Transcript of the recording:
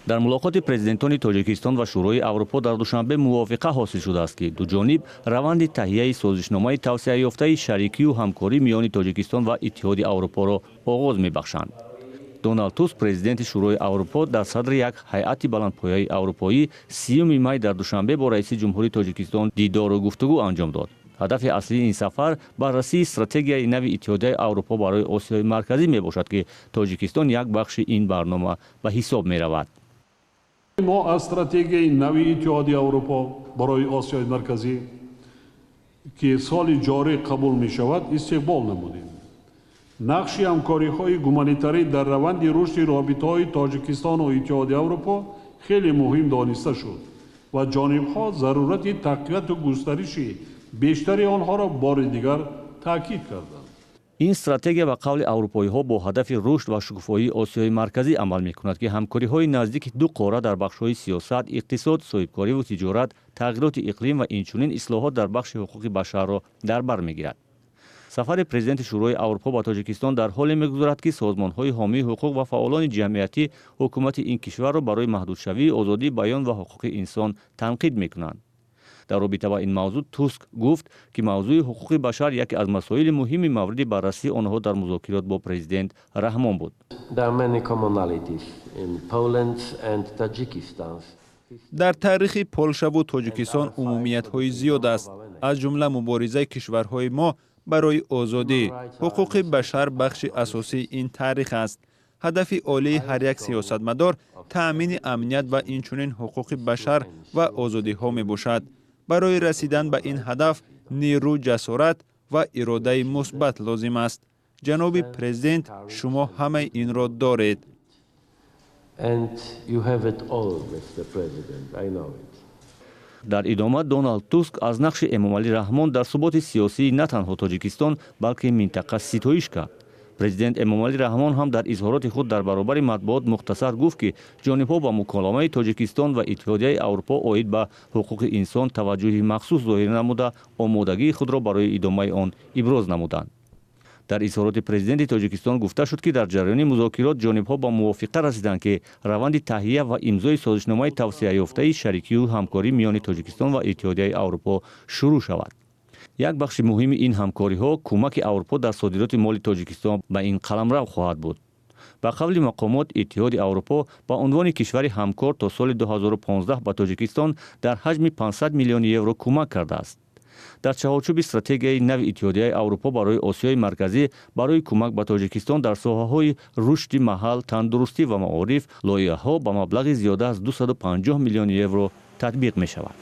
Дар мулоқоти президентони Тоҷикистон ва Шӯрои Аврупо дар Душанбе мувофиқа ҳосил шудааст, ки дуҷониб раванди таҳияи созишномаи тавсеаёфтаи шарикию ҳамкорӣ миёни Тоҷикистон ва Иттиҳоди Аврупоро оғоз мебахшанд. Доналд Туск, президенти Шӯрои Аврупо, дар садри як ҳайати баландпояи аврупоӣ 30 май дар Душанбе бо раиси ҷумҳури Тоҷикистон дидору гуфтугӯ анҷом дод. Ҳадафи аслии ин сафар баррасии стратегияи нави Иттиҳодияи Аврупо барои Осиёи Марказӣ мебошад, ки Тоҷикистон як бахши ин барнома ба ҳисоб меравад. Мо аз стратегияи нави Иттиҳоди Аврупо барои Осиёи Марказӣ, ки соли ҷорӣ қабул мешавад, истиқбол намудем. Нақши ҳамкориҳои гуманитарӣ дар раванди рушди робитаҳои Тоҷикистону Иттиҳоди Аврупо хеле муҳим дониста шуд ва ҷонибҳо зарурати тақвияту густариши бештари онҳоро бори дигар таъкид карданд. Ин стратегия, ба қавли аврупоиҳо, бо ҳадафи рушд ва шукуфоии Осиёи Марказӣ амал мекунад, ки ҳамкориҳои наздики ду қора дар бахшҳои сиёсат, иқтисод, соҳибкориву тиҷорат, тағйироти иқлим ва инчунин ислоҳот дар бахши ҳуқуқи башарро дар бар мегирад. Сафари президенти Шӯрои Аврупо ба Тоҷикистон дар ҳоле мегузарад, ки созмонҳои ҳомии ҳуқуқ ва фаъолони ҷамъиятӣ ҳукумати ин кишварро барои маҳдудшавии озодии баён ва ҳуқуқи инсон танқид мекунанд. Дар робита ба ин мавзӯъ Туск гуфт, ки мавзӯи ҳуқуқи башар яке аз масоили муҳими мавриди баррасии онҳо дар музокирот бо президент Раҳмон буд. There are many commonalities in Poland's and Tajikistan's. Дар таърихи Полшаву Тоҷикистон умумиятҳои зиёд аст, аз ҷумла муборизаи кишварҳои мо барои озодӣ. Ҳуқуқи башар бахши асосии ин таърих аст. Ҳадафи олии ҳар як сиёсатмадор таъмини амният ва инчунин ҳуқуқи башар ва озодиҳо мебошад. Барои расидан ба ин ҳадаф нерӯ, ҷасорат ва иродаи мусбат лозим аст. Ҷаноби президент, шумо ҳамаи инро доред. And you have it all, Mr. President, I know it. Дар идома Доналд Туск аз нақши Эмомалӣ Раҳмон дар суботи сиёсии на танҳо Тоҷикистон, балки минтақа ситоиш кард. Президент Эмомалӣ Раҳмон ҳам дар изҳороти худ дар баробари матбуот мухтасар гуфт, ки ҷонибҳо ба муколамаи Тоҷикистон ва Иттиҳодияи Аврупо оид ба ҳуқуқи инсон таваҷҷӯҳи махсус зоҳир намуда, омодагии худро барои идомаи он иброз намуданд. Дар изҳороти президенти Тоҷикистон гуфта шуд, ки дар ҷараёни музокирот ҷонибҳо ба мувофиқа расиданд, ки раванди таҳия ва имзои созишномаи тавсеаёфтаи шарикию ҳамкорӣ миёни Тоҷикистон ва Иттиҳодияи Аврупо шурӯъ шавад. Як бахши муҳими ин ҳамкориҳо кӯмаки Аврупо дар содироти моли Тоҷикистон ба ин қаламрав хоҳад буд. Ба қавли мақомот, Иттиҳоди Аврупо ба унвони кишвари ҳамкор то соли 2015 ба Тоҷикистон дар ҳаҷми 500 миллион евро кӯмак кардааст. Дар чаҳорчӯби стратегияи нави Иттиҳодияи Аврупо барои Осиёи Марказӣ барои кӯмак ба Тоҷикистон дар соҳаҳои рушди маҳал, тандурустӣ ва маориф лоиҳаҳо ба маблағи зиёда аз 250 миллион евро татбиқ мешавад.